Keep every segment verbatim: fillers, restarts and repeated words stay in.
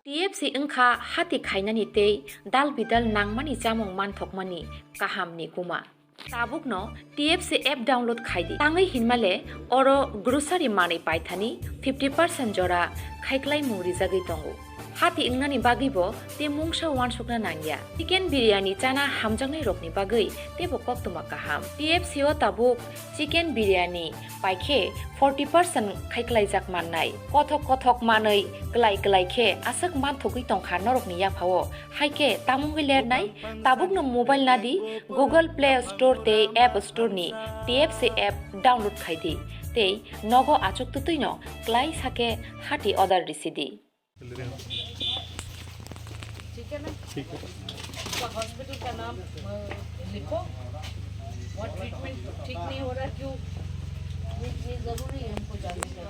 T F C wngkha hati khainani tei dal bidal nangmani chamung manthokmani kahamni kuma. Tabukno T F C app download khai di. Tangwi hinmale oro grocery manwi paithani fifty percent jora khaiklaimung rijagwi tongo. Hati wngnani bagwibo tei mungsa uansukna nangya. Chicken biryani chana hamjaknairokni bagwi teibo koktwma kaham. T F C o tabuk chicken biryani paikhe forty percent khaiklaijak mannai. Kothok kothok manwi klai klai khe aswk manthogwi tongkha norokni yaphao. Haikhe tamungwi lernai, tabukno mobile nadi Google Play Store tei App Store ni T F C app download khai di tei nogo achuk twtwino klai sakhe hati order risi di. ठीक है ना? ठीक है। उसका हॉस्पिटल का नाम, अ, लिखो। और ट्रीटमेंट ठीक नहीं हो रहा, क्यों? ये, ये जरूरी है हमको जानने का।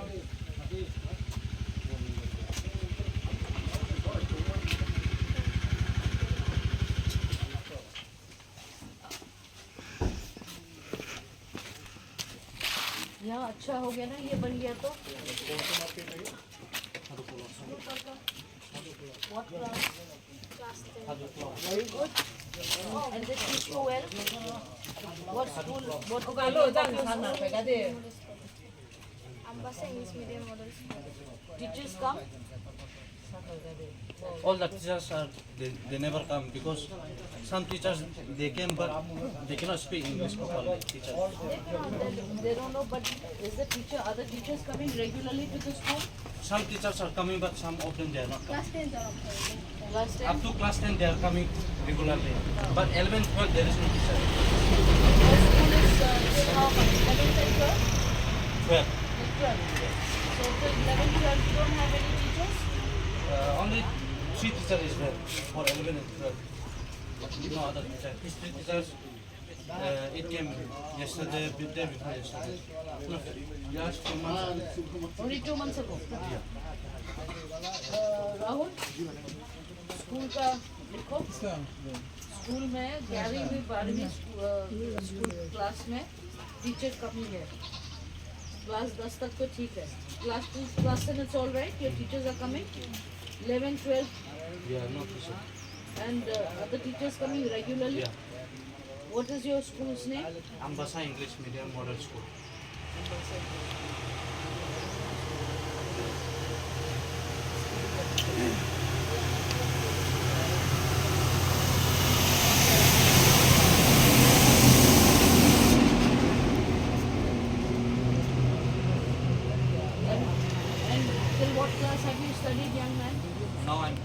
यहाँ अच्छा हो गया ना, ये बन गया तो। What class? Very good. And they teach you well? What school? What school? Ambasa English Medium Model School. Teachers come? All the teachers are, they, they never come because some teachers, they came, but they cannot speak English properly, teachers. They cannot, they, they don't know, but is the teacher, are the teachers coming regularly to the school? Some teachers are coming, but some of them, they are not coming. Class ten. Up to class ten, they are coming regularly. But eleven, twelve, there is no teacher. Your school is, uh, till how much? Eleven and twelve? Twelve. Till twelve. So till eleven, twelve, you don't have any teachers? Uh, only three teacher is there for eleven and twelve. No other teacher. History teachers, uh, it came yesterday, day before yesterday. No, last two months. Only two months ago. Yeah. Uh, Rahul, school ka likho. School mein ग्यारहवीं बारहवीं school, uh, school class mein teacher कमी है। Class दस तक तो ठीक है। Class two, class ten, it's all right. Your teachers are coming. Eleven, twelve. Yeah, no teacher. And, uh, are the teachers coming regularly? Yeah. What is your school's name? Ambasa English Medium Model School. And, and till what class have you studied, young man? Now I'm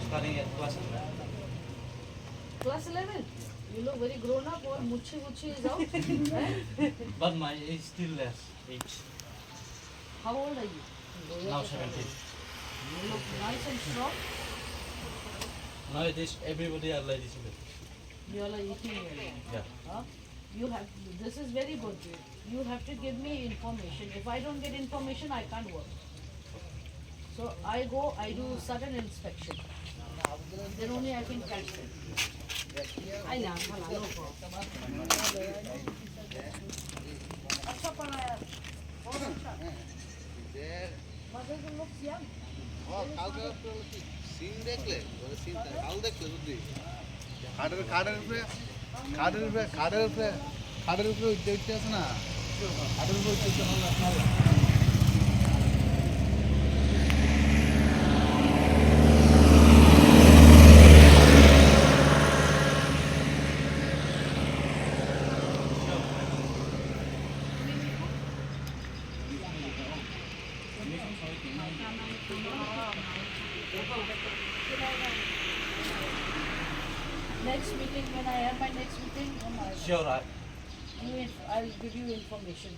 studying at class eleven. Class eleven? You look very grown up, or muchi muchi is out. Eh? But my age still less. Age. How old are you? Now seventeen. You look nice and strong. Nowadays, everybody are like this. You are like eating. Yeah. Huh? You have, this is very good. You have to give me information. If I don't get information, I can't work. So I go, I do sudden inspection. Then only I can catch them. Ai na, phala, no ko. Acha pala, bahut acha. Madrasa log siang. ও, কালকে রাত্রে হলো কি? সিন দেখলে? ওরা সিন, কাল দেখলে বুঝলি? খাটের, খাটের উপরে, খাটের উপরে, খাটের উপরে, খাটের উপরে উঠতে উঠতে আছে না? খাটের উপরে উঠতে উঠতে ভালো লাগে, ভালো লাগে। Next meeting, when I have my next meeting, um, I Sure, I you inf-, I'll give you information.